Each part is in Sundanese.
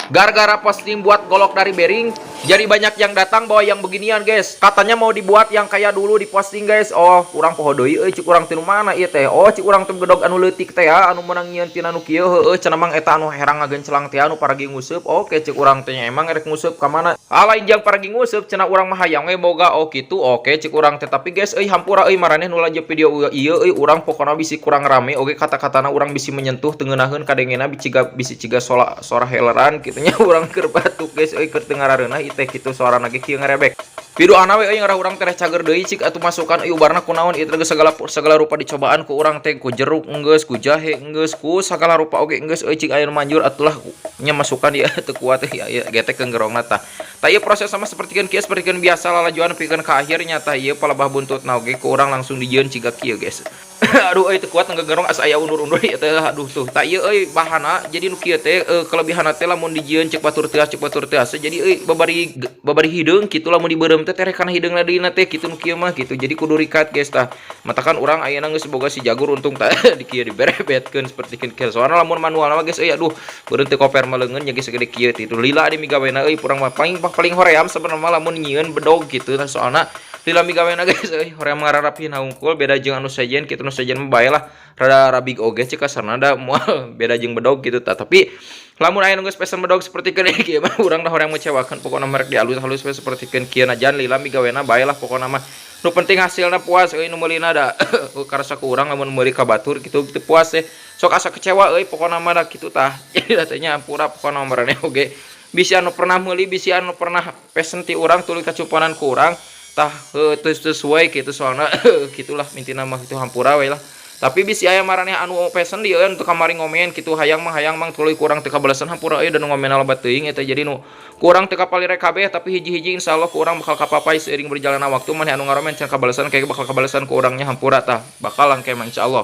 Gara-gara posting buat golok dari Bering, jadi banyak yang datang bawa yang beginian, guys. Katanya mau dibuat yang kayak dulu di posting, guys. Oh, kurang poho deui euy, cik urang teh nu mana ieu teh? Oh, cik urang teh gedog anu leutik teh ya, anu meunang nyieun tina nu kieu, heueuh cenah mang eta anu herang ngagencelang teh anu paragi nguseup. Oke, cik urang teh nya emang erek nguseup ka mana? Ah, lain jang paragi nguseup cenah, urang mah hayang we boga. Oh kitu, oke cik urang teh. Tapi guys euy, hampura euy maraneh nu lanjut video ieu euy, urang pokona bisi kurang rame oge, kata-katana urang bisi menyentuh teu ngeunaheun kadengena, bisi ciga sola sora heleran kitu nya. Urang keur batuk, guys euy, keur teu ngarareunah ieu teh kitu, suarana ge kieu ngarebek. Video we euy, ngarah urang teh cager deui cik atuh masukan euy, ubarna kunaon ieu teh. Geus segala segala rupa dicobaan ku urang teh, ku jeruk enggeus, ku jahe enggeus, ku sagala rupa oge enggeus euy. Cik aya nu manjur atulah nya masukan ieu teu kuat ya ieu getek gerongna tah. Tah, ieu proses sama sapertikeun kieu, sapertikeun biasa lalajuan pikeun ka akhirnya. Tah, ieu palebah buntutna oge ku urang langsung dijieun ciga kieu, guys. Aduh euy, teu kuat ngagerong, asa aya undur-undur ieu teh, aduh tuh. Tah, ieu euy bahana jadi nu kieu teh kelebihanna teh lamun dijieun cek batur teuas, cek batur teuas jadi euy babari babari hideung kitu. Lamun dibeureum teh tereh kana hideungna deui teh kitu, nu kieu mah kitu, jadi kudu rikat, guys. Tah, matakan urang ayeuna geus boga si jagur, untung tah di kieu diberebetkeun sapertikeun kieu, soalna lamun manual mah, guys euy, aduh beureum teu koper mah leungeun nya, geus segede kieu kitu lila di migawena euy. Urang mah paling paling hoream sebenarnya lamun nyieun bedog kitu. Nah, soalna lila migawena, guys euy, hoream ngararapihna hungkul, beda jeung anu sejen kitu. Nu sejen mah bae lah, rada rabig oge cek kasarna, da moal beda jeung bedog kitu. Tah, tapi lamun aya nu geus pesen bedog sapertikeun kieu mah urang dah hoream ngecewakeun. Pokona merek dialus-halus we sapertikeun kieu, najan lila migawena bae lah, pokona mah nu penting hasilna puas euy nu meulina. Da karasa ku urang lamun meuli ka batur kitu teu puas teh sok asa kecewa euy, pokona mah da kitu. Tah, jadi teh nya ampura pokona maraneh oge, bisi anu pernah meuli, bisi anu pernah pesen ti urang tuluy kacupanan ku urang tah teu sesuai kitu, soalna kitulah intina mah kitu, hampura we lah. Tapi bisi aya maraneh anu pesen di untuk kamari ngomen kitu, "Hayang Mang, hayang Mang," tuluy kurang teu kabalesan, hampura euy, dan ngomenna loba teuing eta, jadi nu kurang teu kapalire kabeh. Tapi hiji-hiji insyaallah ku urang bakal kapapay seiring berjalanna waktu. Maneh anu ngaromen can kabalesan, kayak bakal kabalesan ku urangnya, hampura. Tah, bakal langke mah insyaallah.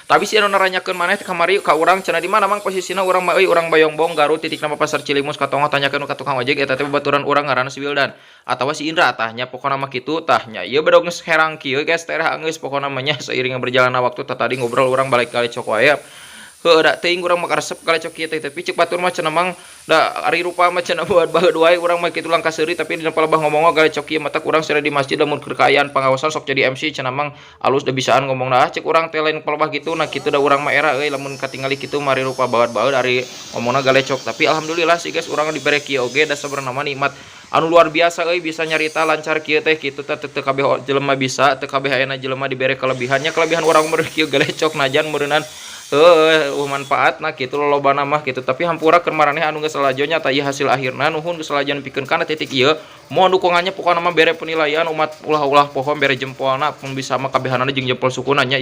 Tapi si anu naranyakeun maneh teh kamari ka urang cenah, "Di mana Mang posisina?" Urang mah euy, urang Bayongbong Garut, titik nama Pasar Cilimus ka tonggoh, tanyakeun ka tukang ojek eta teh babaturan urang ngaranna si Wildan atawa si Indra. Tah nya, pokona mah kitu. Tah nya, ieu bedog geus herang kieu, guys, tereh geus pokona mah nya seiring berjalanna waktu. Tah, tadi ngobrol urang balik galecok wae. Heueuh, da teuing urang mah karesep galecok kieu teh, tapi cek batur mah cenah mang da ari rupa mah cenah buat baheud wae. Urang mah kitu langkah seuri, tapi dina palebah ngomong galecok kieu mata urang sering di masjid lamun keur kaayaan pangaosan sok jadi MC cenah mang, alus da bisaan ngomongna. Ah, cek urang teh lain palebah kitu. Nah kitu, da urang mah era euy lamun katingali kitu mari rupa baheud-baheud, ari ngomongna galecok. Tapi alhamdulillah sih, guys, urang dibere kieu oge da sabenerna mah nikmat anu luar biasa euy, bisa nyarita lancar kieu teh kitu. Teh teu kabeh jelema bisa, teu kabeh ayeuna jelema dibere kelebihannya. Kelebihan urang meureun kieu galecok, najan meureunan heueuh manfaatna kitu lolobana mah kitu. Tapi hampura keur maraneh anu geus lalajo nya. Tah, ieu hasil akhirna. Nuhun geus lalajon pikeun kana titik ieu. Mohon dukungannya, pokona mah bere penilaian umat, ulah-ulah poho bere jempolna, mun bisa mah kabehanana jeung jempol sukuna nya.